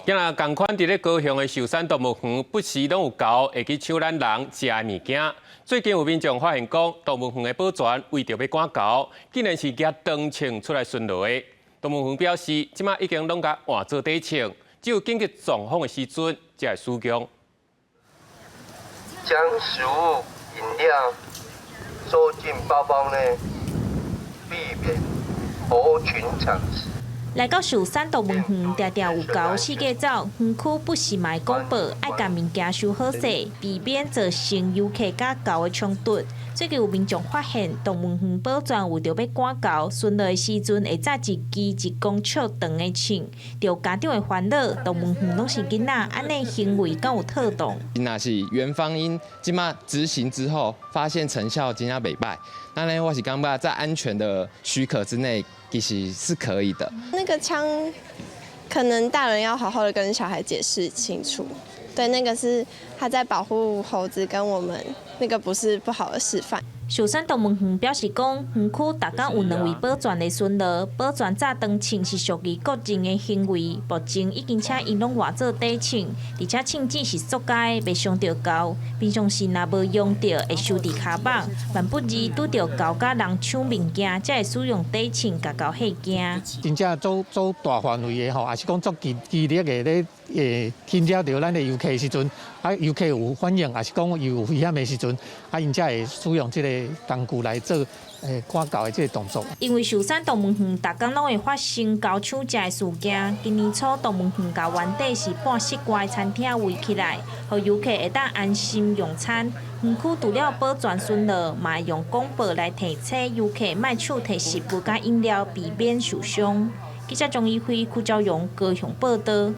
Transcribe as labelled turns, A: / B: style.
A: 今仔仝款佇咧高雄的壽山動物園，不時攏有猴會去搶咱人食的物件。最近有民眾發現講，動物園的保全為著欲趕猴，竟然是舉長槍出來巡邏的。動物園表示，這馬已經攏共換做短槍，只有緊急狀況的時陣才會使用。
B: 將食物、飲料收進包包內，避免猴群搶食。
C: 來到壽山動物園，定定有猴四界走，園區不時嘛會廣播，愛共物件收好勢，避免造成遊客佮猴的衝突。最近有民眾發現，動物園保全為著欲趕猴，巡邏的時陣會紮一支1公尺長的槍，著家長的煩惱，動物園攏是囡仔，按呢行為敢有妥當？
D: 若是園方𪜶這馬執行之後，發現成效真正袂歹，那呢，我是感覺在安全的許可之內，其實是可以的。
E: 那個槍，可能大人要好好的跟小孩解釋清楚。對，那個是他在保護猴子跟我們，那個不是不好的示範。
C: 壽山動物園表示講，園區逐工有兩位保全來巡邏，保全紮長槍是屬於個人的行為。目前已經請𪜶攏換做短槍，而且槍支是塑膠的，袂傷著猴。平常時若無用著，會收佇跤蠓。萬不如拄著猴佮人搶物件，才會使用短槍共猴嚇驚。
F: 真正做做大範圍的吼，抑是講足激激烈的咧，會侵擾著咱的遊客的時陣，啊遊客有反應，抑是講有危險的時陣，啊𪜶才會使用這個工具來做趕猴的這個動作。
C: 因為壽山動物園逐工攏會發生猴搶食的事件，今年初動物園共原底是半室外餐廳圍起來，予遊客會當安心用餐。園區除了保全巡邏，嘛會用廣播來提醒遊客莫搶提食物佮飲料，避免受傷。記者張怡輝、邱昭榮高雄報道。